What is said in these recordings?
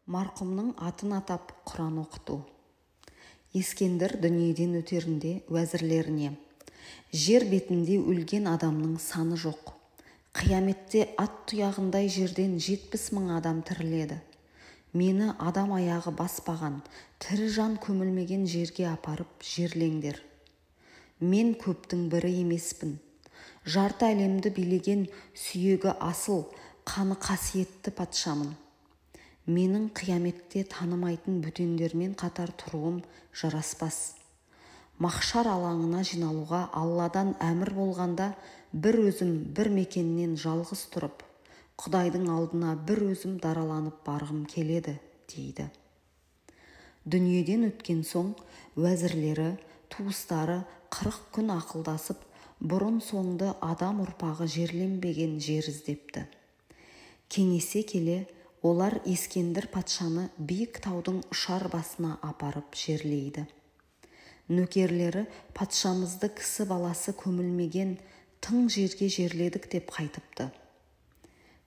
Марқұмның атын атап Құран оқыту. Ескендір дүниеден өтерінде уәзірлеріне: «Жер бетінде өлген адамның саны жоқ. Қияметте ат тұяғындай жерден 70 000 адам тіріледі. Мені адам аяғы баспаған, тірі жан көмілмеген жерге апарып жерлеңдер. Мен көптің бірі емеспін. Жарты әлемді билеген, сүйегі асыл, қаны қасиетті патшамын. Менің қияметте танымайтын бөтендермен қатар тұруым жараспас. Махшар алаңына жиналуға Алладан әмір болғанда, бір өзім бір мекеннен жалғыз тұрып, Құдайдың алдына бір өзім дараланып барғым келеді», – дейді. Дүниеден өткен соң уәзірлері, туыстары 40 күн ақылдасып, бұрын соңды адам ұрпағы жерленбеген жер іздепті. Кеңесе келе, олар Ескендір патшаны биік таудың ұшар басына апарып жерлейді. Нөкерлері «Патшамызды кісі баласы көмілмеген тың жерге жерледік» деп қайтыпты.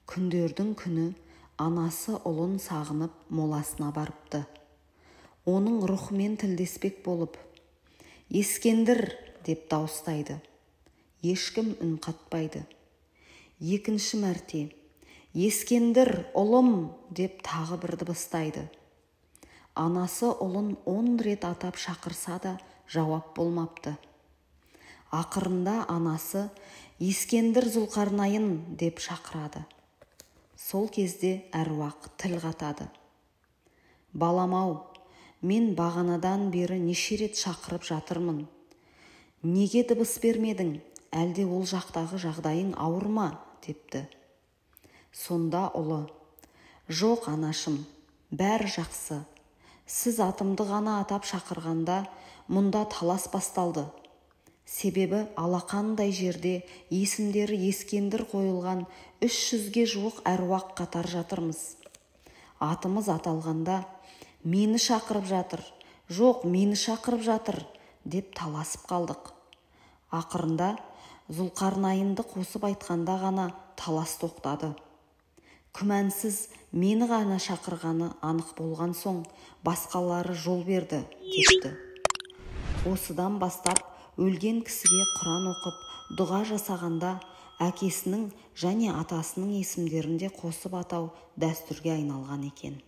Күндердің күні анасы ұлын сағынып, моласына барыпты. Оның рухымен тілдеспек болып: «Ескендір!» – деп дауыстайды. Ешкім үн қатпайды. Екінші мәрте: «Ескендір, ұлым!» – деп тағы бір дыбыстайды. Анасы ұлын 10 рет атап шақырса да, жауап болмапты. Ақырында анасы: «Ескендір Зұлқарнайын!» – деп шақырады. Сол кезде әруақ тіл қатады: «Балам-ау, мен бағанадан бері неше рет шақырып жатырмын, неге дыбыс бермедің? Әлде ол жақтағы жағдайың ауыр ма?» – депті. Сонда ұлы: «Жоқ, анашым, бәрі жақсы. Сіз атымды ғана атап шақырғанда, мұнда талас басталды. Себебі алақандай жерде есімдері Ескендір қойылған 300-ге жуық әруақ қатар жатырмыз. Атымыз аталғанда, мені шақырып жатыр, жоқ, мені шақырып жатыр деп таласып қалдық. Ақырында Зұлқарнайынды қосып айтқанда ғана талас тоқтады. Күмәнсіз, мені ғана шақырғаны анық болған соң, басқалары жол берді», – депті. Осыдан бастап өлген кісіге Құран оқып, дұға жасағанда әкесінің және атасының есімдерін де қосып атау дәстүрге айналған екен.